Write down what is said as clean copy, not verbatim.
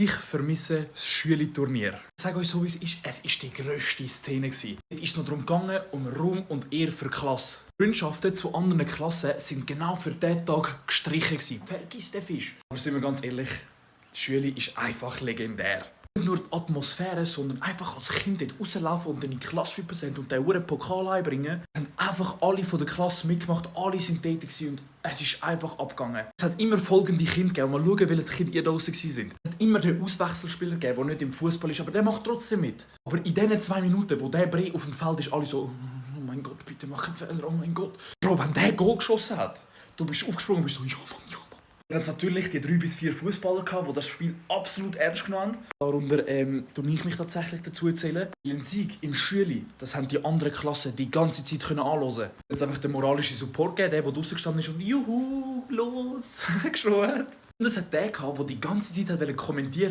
Ich vermisse das Schüli-Turnier. Ich sage euch so, wie es war die grösste Szene. Es ist noch darum gegangen, um Ruhm und Ehre für die Klasse. Freundschaften zu anderen Klassen sind genau für diesen Tag gestrichen. Vergiss den Fisch. Aber sind wir ganz ehrlich, die Schüli ist einfach legendär. Nicht nur die Atmosphäre, sondern einfach als Kind dort rauslaufen und dann in die Klasse representieren und den verdammten Pokal einbringen. Es haben einfach alle von der Klasse mitgemacht, alle sind dort und es ist einfach abgegangen. Es hat immer folgende Kinder gegeben. Mal schauen, welches Kind ihr da draussen waren. Es hat immer den Auswechselspieler gegeben, der nicht im Fußball ist, aber der macht trotzdem mit. Aber in diesen 2 Minuten, wo der Brei auf dem Feld ist, alle so, oh mein Gott, bitte mach einen Fehler, oh mein Gott. Bro, wenn der Goal geschossen hat, du bist aufgesprungen und bist so, ja Mann, ja Mann. Wir hatten natürlich die 3 bis 4 Fußballer, die das Spiel absolut ernst genommen haben. Darunter tue ich mich tatsächlich dazu zählen. Den Sieg im Schüli, das haben die anderen Klassen die ganze Zeit anhören. Es einfach den moralischen Support gegeben, der draussen gestanden ist und «Juhu, los!» geschrien hat. Und es hat den, der die ganze Zeit kommentieren